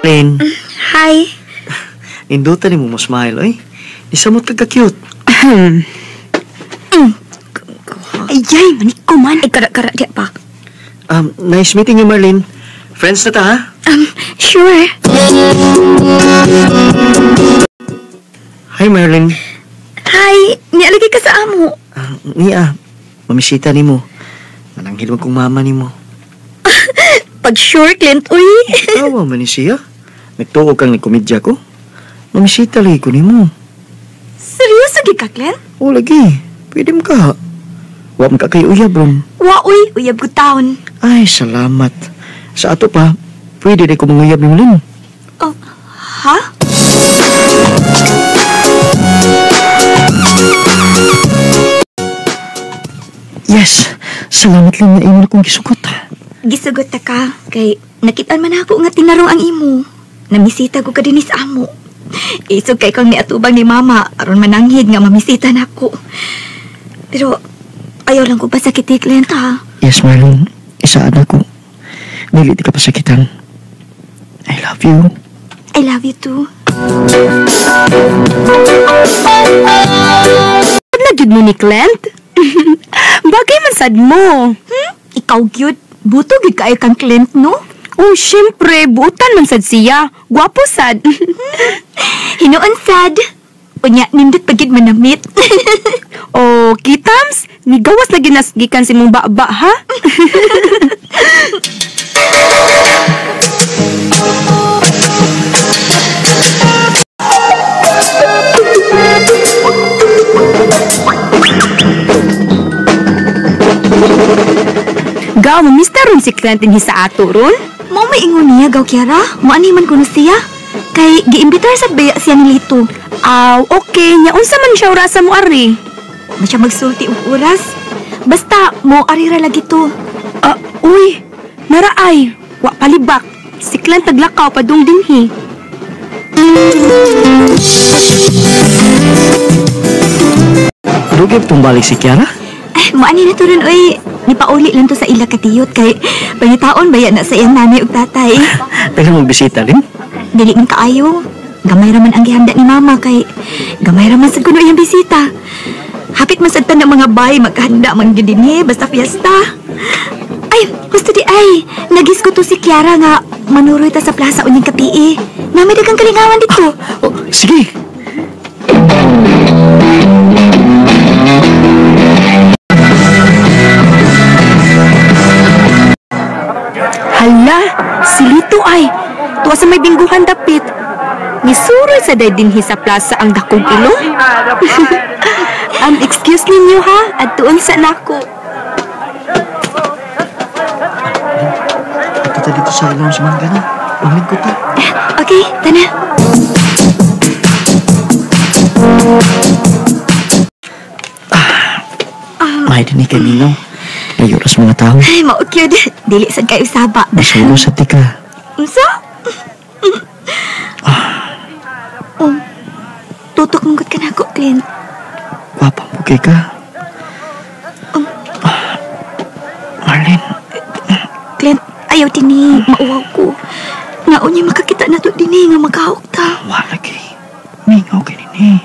Lynn. Hi. Nindutan ni mo mo smile, oy. Nisamot ka ka-cute. Ayay, maniko man. Ay, kara-kara, di pa. Nice meeting you, Marlene. Friends na ta, ha? Sure. Hi, Marlene. Hi. Nialagay ka sa amo. Niya, mamisita ni mo. Mananghil mo kong mama ni mo. Pag sure, Clint, uy. Tawa man ni siya. Nagtuo kang nagkomedya ko. Mamisita lagi ko ni mo. Seryoso gi ka, Clint? Oo, lagi. Pwede mo ka. Wa man ka kay uyab ron. Wa, uy. Uyab ko taon. Ay, salamat. Sa ato pa, pwede na ko manguyab ni mo, Lynn. Oh, ha? Yes. Salamat lang na imo na kong gisugot. Gisugot ta ka. Kay nakitaan man ako nga tinarong ang imo. Namisita ko ka din sa amo. Isog kay kang niatubang ni mama aron mananghid nga mamisita nako. Pero ayaw lang ko pasakiti, Clint, ha? Yes, Marlene. Isaan ako. Dili di ka pasakitan. I love you. I love you too. Ano gyud mo ni Clint? Bagay man sad mo. Ikaw gyud. Buto gyud kaayo kang Clint, no? Oh, syempre, buutan man sad siya. Gwapo sad. Hinuon sad. Unya, nindot pagid manamit. Oh, kitams, nigawas na ginasgikan si mong baba, ha? Gaw, mamista ron si Clint din sa ato ron? Mao may ingon niya, Gaw Kiara. Moani man kuno siya. Kay giimbitar sa baya siya ni Lito. Aw, okay. Nya unsa man siya orasa mo ari? Ma siya magsulti og oras. Basta mo ari ra lagi to. Uy, naraay. Wa palibak. Si Clint naglakaw padung dinhi. Dugay tumbalik si Kiara? Ay, moani na to ron, oy. Nipauli lang to sa ila katiyot kay pangitaon baya na sa iyang nanay ug tatay. Taga magbisita rin? Dili man kaayo. Gamay ra man ang gihanda ni mama kay gamay ra man sad kuno iyang bisita. Hapit man sad tanang mga bay maghanda man gyud dinhi basta fiesta. Ay, gusto di ay. Nagis ko to si Kiara nga manuroy ta sa plaza unyang kapi. Namay daghang kalingawan dito. Oh, sige. Hala, si Lito ay. Tuwa sa may bingguhan dapit. Nisuroy sa day dinhi sa plaza ang dakong ilong. Excuse ninyo ha, at tuon sa nako. Ito dito sa ilong sa mangga na. Umin ko ta. Okay, tana. May din ni Camino. Nayuras mga tao. Ay, mao-cute. Dili sad kayo saba. Masulo sa tika. Unsa? Oh, tutok mong ka na ako, Clint. Gwapa mo kay ka. Marlene. Clint, ayaw dini. Mauwaw ko. Nga unya makakita na to dini nga magahok ta. Wala kay. Mingaw kay nini.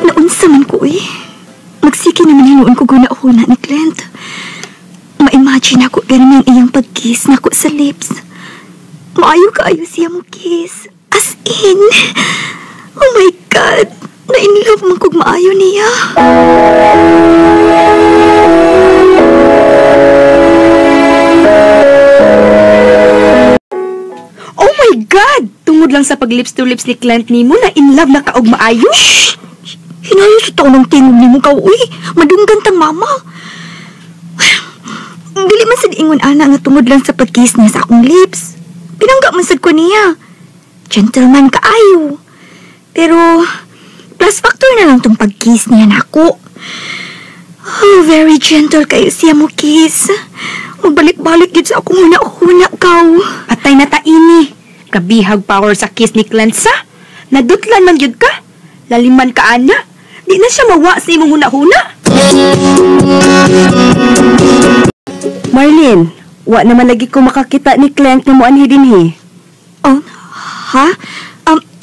Naunsa man ko eh. Magsiki naman hinuon ko guna-huna ni Clint. Ma-imagine ako ganun ang iyang pag-kiss nako sa lips. Maayo kaayo siya mo kiss. As in. Oh my God. Na-in love man kog maayo niya. Oh my God! Tungod lang sa pag-lips to lips ni Clint nimo na in love na ka og maayo. Shh! Hinayo sa taon ng tingog nimo ka, uy. Madunggan tang mama. Dili man sad ingon ana nga tungod lang sa pag-kiss niya sa akong lips. Pinangga man sad ko niya. Gentleman kaayo. Pero plus factor na lang tong pag-kiss niya nako. Oh, very gentle kayo siya mo kiss. Magbalik-balik gid sa akong huna-huna kaw. Patay na ta ini. Kabihag power sa kiss ni Clint sa. Nadutlan man gyud ka. Laliman ka, ana. Di na siya mawa sa imong huna-huna. Marlene, wa naman lagi ko makakita ni Clint na muanhi dinhi. Oh, ha?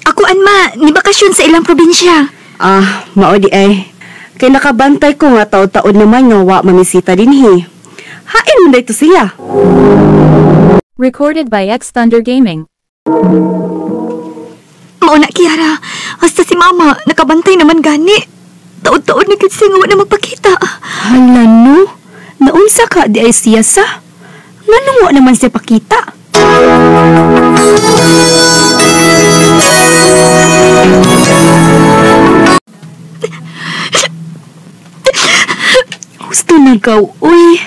Ako anma, ni bakasyon sa ilang probinsya. Ah, mao di ay. Kay nakabantay ko nga taod-taod naman nga wa mamisita dinhi. Hain man dayto siya. Recorded by X Thunder Gaming. Mao na, Kiara. Hasta si Mama, nakabantay naman gani. Taod-taod na gid siya nga wa na magpakita. Hala no, naunsa ka di ay siya sa? Nganong wa naman siya pakita? Gusto na gaw, uy.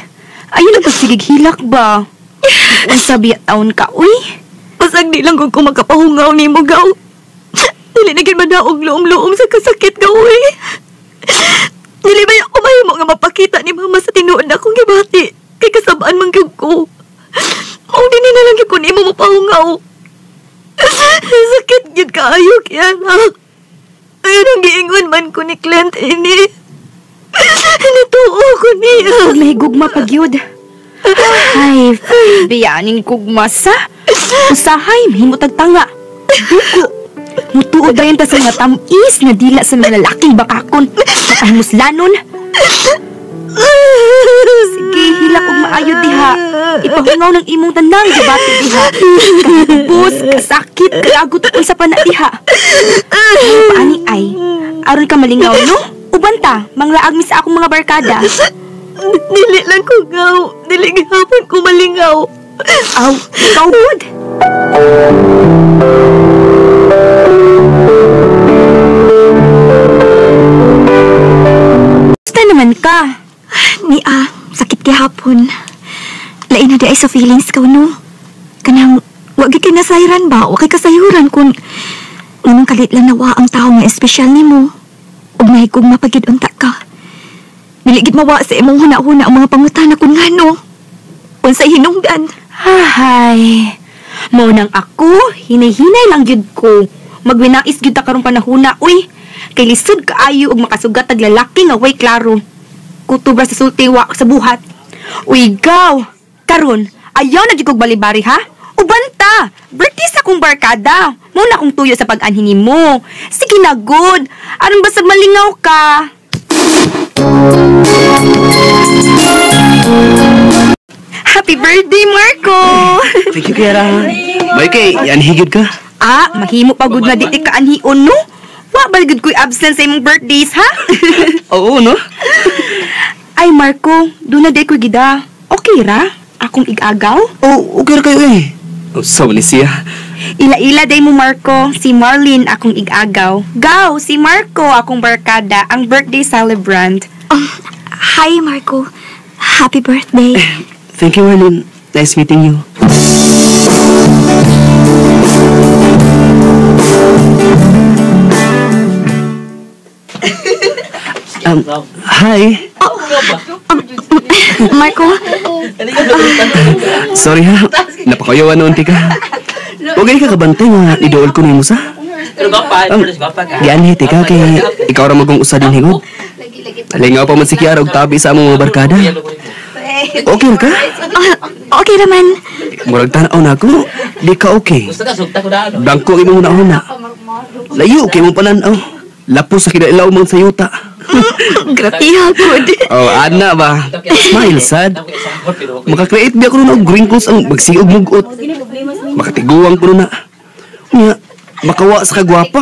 Ayun na pagsigig hilak ba? Unsa biya taon ka, uy? Pasag di lang kung makapahungaw ni mo, gaw. Dili na gid madaog luom-luom sa kasakit, gaw, uy. Dili ba ako mahimo nga mapakita ni Mama sa tinuod na akong gibati? Kay kasabaan man gyud ko. Mao dinhi na lang gyud ko nimo mapahungaw. Sakit gyud kaayo, Kiara. Ayun ang giingon man ko ni Clint ini. Natuo ko niya. Huwag mahigugma pag yun. Ay, biyaning gugma sa. Usahay, mahimutag tanga. Duko. Mutuod dayon ta sa mga tamis nga dila sa mga lalaking bakakon. Makahimuslanon. Sige, hilak og maayo diha. Ipahungaw ng imong tanang gibati diha. Kaubos, kasakit, kaagot unsa pa na diha. Paani ay, aron ka malingaw no? Uban ta, manglaag mi sa akong mga barkada. Dili lang ko gaw. Dili gihapon ko malingaw. Aw, ikaw gud. Basta naman ka. Nia, sakit gihapon. Lain na di ay sa feelings ka, no? Kanang, wag kay nasayran ba? Wa kay kasayuran kung nganong kalit lang nawa ang tao nga espesyal nimo. Ug nahigugma mapagid unta ka. Dili gid mawa sa imong huna-huna ang mga pangutana kung ngano. Unsay hinungdan? Hay. Mao nang ako, hinay-hinay lang gyud ko. Magwinais gyud ta karong panahuna, uy. Kay lisod kaayo og makasugat tag lalaki nga way klaro. Kutob ra sa sulti wa sa buhat. Uy, gaw. Karon, ayaw na gyud kog balibari ha. Ubanta, birthday sa akong barkada. Mao na akong tuyo sa pag-anhi nimo. Sige na good. Aron basag malingaw ka. Happy birthday, Marco! Thank you, Kiara. May kay, yan higid ka? Ah, mahimo pa gud na di ka anhion, no? Wa ba gud ko'y absent sa imong birthdays, ha? Oo, no? Ay, Marco, doon na di ko'y gida. Okay ra? Akong igagaw? Oh, okay ra kayo eh. Oh, so ni siya. Ila-ila day mo, Marco. Si Marlene akong igagaw. Gaw, si Marco akong barkada, ang birthday celebrant. Hi, Marco. Happy birthday. Thank you, Marlene. Nice meeting you. Hi. Marco? Sorry ha. Napakayawan noon tika. Huwag ka kabantay nga idool ko nimo sa. Gianhi tika kay ikaw ra magong usa din higod. Lingaw pa man si Kiara og tabi sa among mga barkada. Okay ra ka? Okay raman. Murag tan-aw na ako. Di ka okay. Bangko imong una-una. Layo kay imong panan-aw. Lapos sa kinailaw mang sayuta. Gratiha gud. Oh, ana ba? Smile sad. Maka-create biya ko na og wrinkles ang magsiog mugot. Makatiguang ko na. Nya, makawa sa kagwapa.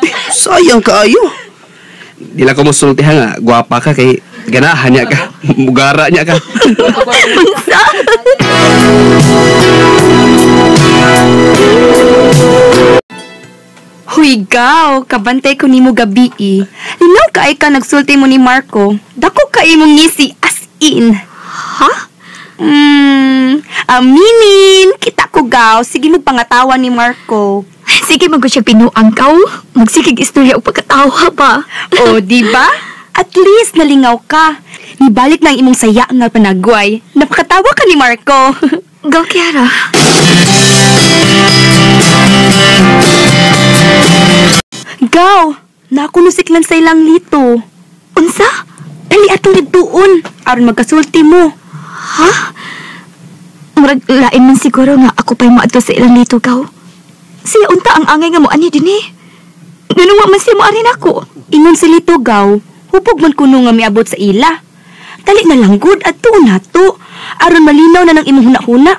Eh, sayang kaayo. Di lang ko mosulti ha nga, gwapa ka kay ganahan niya ka. Mugara niya ka. Unsa? Huy, gaw, kabantay ko nimo gabi eh. Linaw ka ay ka nagsulti mo ni Marco. Dako ka imong ngisi as in. Ha? Aminin, kita ko gaw. Sige magpangatawa ni Marco. Sige magud siya pinuang kaw. Magsigig istorya og pagkatawa pa. O, di ba? At least nalingaw ka. Nibalik na ang imong saya nga panagway. Napakatawa ka ni Marco. Go, Kiara. Gaw! Naako no siklan sa ilang lito. Unsa? Dali atong dituon aron magkasulti mo. Ha? Murag lain man siguro nga ako pa'y moadto sa ilang lito, Gaw. Siya unta ang angay nga mo ani dinhi. Nganong wa man siya mo ani nako. Ingon si Lito, Gaw, hubog man kuno nga miabot sa ila. Dali na lang gud adto nato aron malinaw na nang imong hunahuna.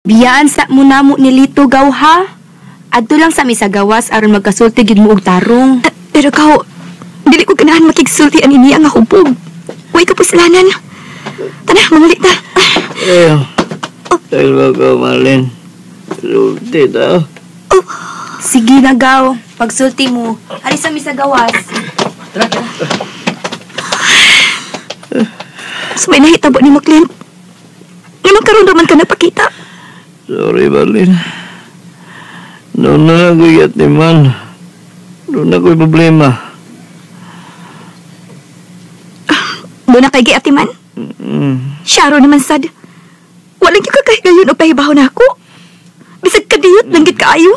Biyaan sa mo namo ni Lito, Gaw, ha? Adto lang sa mi sa gawas aron magkasulti gid mo og tarong. Pero Gaw, dili ko ganahan makigsulti ani niya nga hubog. Way kapuslanan. Tana, mangulit ta. Dahil ko, Marlene. Sulti ta. Oh. Sige na, Gaw. Pagsulti mo. Ari sa mi sa gawas. Tara, tara. So may nahitabo ni mo, Clint. Nganong karon man ka nagpakita? Sorry, Marlene. Doon na lang ko'y yatiman. Doon na ko'y problema. Doon na kay giatiman? Syaro naman, sad. Walang yung kakahigayon o pahibaw na ako. Bisag kadiyot, langgit kaayo.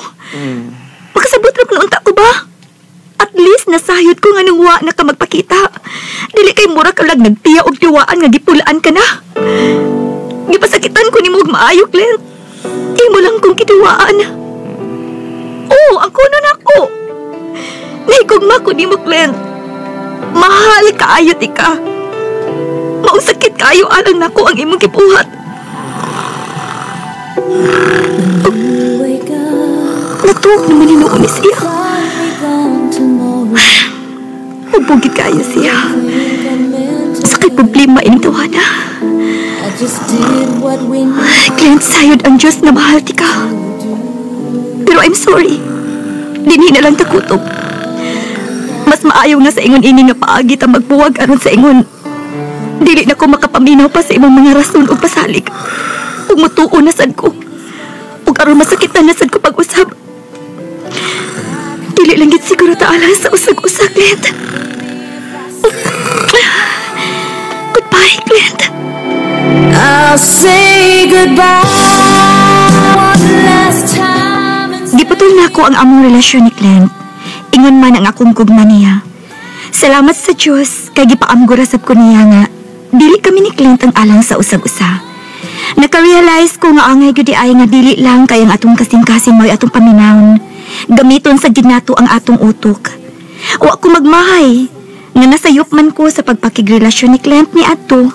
Makasabot ra kung unta ko ba? At least nasayod ko nga nung wa na ka magpakita. Dili kay mura ka lang nagtiya og tiwaan nga gipulaan ka na. Gipasakitan ko nimo og maayo, Clint. Imo lang kong kitiwaan. Oo, ang kuno na ako. Nahigugma ko nimo, Clint. Mahal kaayo tika. Mausakit kaayo alang nako ang imong gibuhat. Natuog naman hinuon ni siya. Hubugit kaayo siya. Sa kay problema ining tawana. Clint, sayod ang Diyos na mahal ti ka. Pero I'm sorry. Dinhi na lang takutob. Mas maayo nga sa ingon ini nga paagi ta magbuwag aron sa ingon. Dili na ko makapaminaw pa sa imong mga rason o pasalig. Ug mutuo na sad ko. Ug aron masakitan na sad ko pag-usab. Dili lang gid siguro taalang sa usag-usag, Clint. Goodbye, Clint. I'll say goodbye one last time. Giputol na ako ang among relasyon ni Clint. Ingon man ang akong gugma niya. Salamat sa Diyos kay gipaamgura sab ko niya nga dili kami ni Clint ang alang sa usag-usa. Naka-realize ko nga angay gyud ay nga dili lang kay ang atong kasing-kasing mo'y atong paminawon. Gamiton sa gid nato ang atong utok. Wa ko magmahay nga nasayop man ko sa pagpakigrelasyon ni Clint ni adto.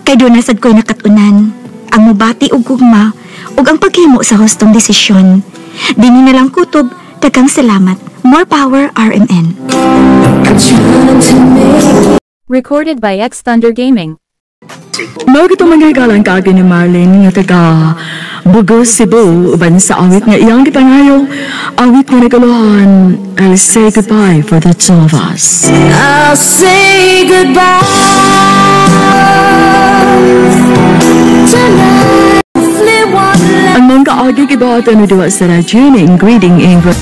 Kay doon na sad ko'y nakatunan ang mubati og gugma ug ang paghimo sa hustong desisyon. Dini na lang kutob, daghang salamat. More power, RMN. Recorded by X Thunder Gaming. Mao gito mga galang kaagi ni Marlene nga taga Bugos, Cebu, uban sa awit nga iyang gipangayo, awit nga naguluhan, I'll say goodbye for the two of us. I'll say goodbye tonight. Ang mga kaagi gibuhatan ni duwa sa radyo ni Greeting Ingrid.